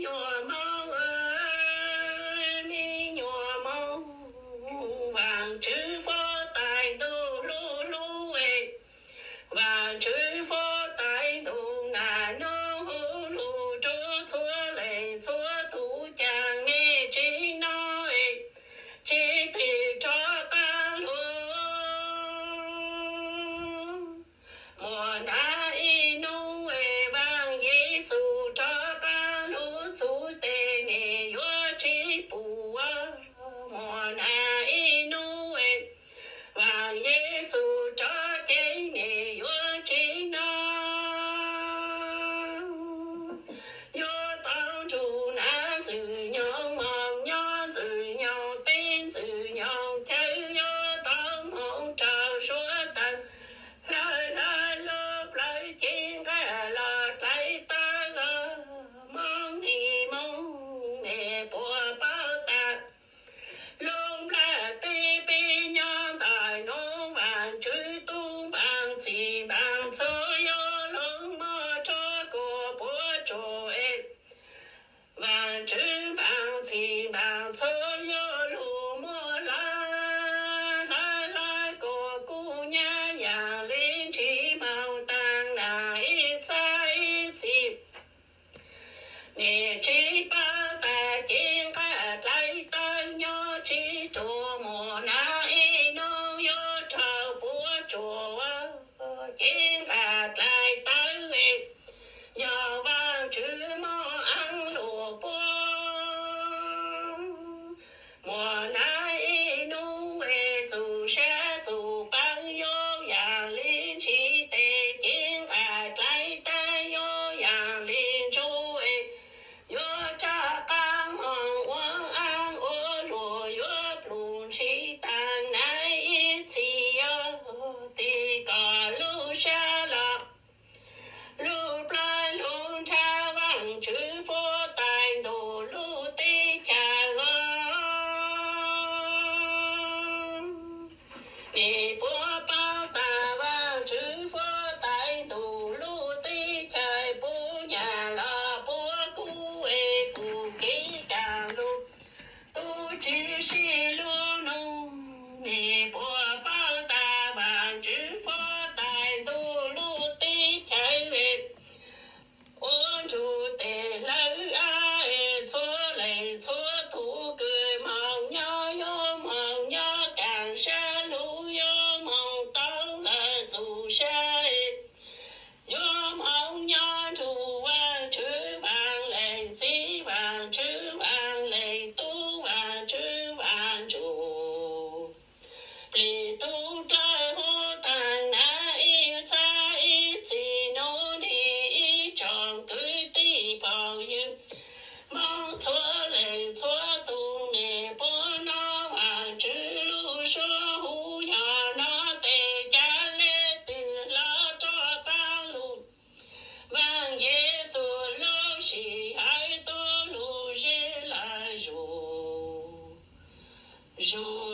nyuam Hmoob, me nyuam Hmoob, Vaajtswv huab tais ntuj hlub hlub es, Vaajtswv huab tais ntuj nam nub hu lug rua txhua leej txhua tug, caag mej tsi nov es, tsi tig rov qaab lug. Muaj nam ib nub es Vaaj Yexus rov qaab lug txug tes, mej yuav tsi pum. Muaj nam ib nub es Vaaj Yexus rov ces, mej yuav tsi nov. Yuav tau nrug nam Ntxwg Nyoog moog nyob Ntxwg Nyoog teb, Ntxwg Nyoog chaw, yuav tau moog rau suav taws, hlawv hlawv lub plawv cev nqaj los dlai tawb, Hmoob nim Hmoob, mej puas paub tas lub nplaj teb peb nyob ntawm nuav, Vaajtswv tub npaaj txhim npaaj txhua yuav lug muaj rua kuas puab tsuas es, Vaajtswv npaaj txhim npaaj txhua yuav lug muaj hlawv hlawv hlawv kuas kuj nyab yaam le ntsis moog taag nam ib txhab ib txhis. Mej tsi paub tas cev nqaj dlai tawb nyob tsi ruam, muaj nam ib nub yuav raug puab tsuas, cev nqaj dlai tawb es, yog Vaajtswv moog aav luag puab. Muaj nam ib nub es txug sab txug pawg yuav yaam le ntsis tes, cev nqaj dlai tawb yuav yaam le ntsuj es, yuav rov qaab moog ua aab ua luag, yuav plhug ntshis taag nam ib txhis, yog tig kom lub sab los lub plawv lub nrhav, Vaajtswv huab tais ntuj lub teb chaws los. Mej puab paub tas Vaajtswv huab tais ntuj lub teb chaws puab nyam los puab kub es kuv kev kaaj lug tub tsi sib lub nug. Mej puab paub tas Vaajtswv huab tais ntuj lub teb chaws es, ua nrug tes hlawv ab es, txhua leej txhua tug kws moog nyob yuav moog nyob kaaj sab lug, yuav moog tau lawm txug sab es, yuav moog nyob nrug Vaajtswv Vaaj Leej Txiv, Vaajtswv Vaaj Leej Tub, Vaajtswv Vaaj Ntsujplig tub dlawb huv taag nam ib txhab ib txhis, nub nij ib tsoom kwv tij phooj ywg Hmoob txhua leej txhua tug, mej puab nov Vaajtswv lub suab hu, yog nov tes ca le twg los rov qaab lug. Vaaj Yexus lub sij hawm tub lug zeb lawm zuj zus.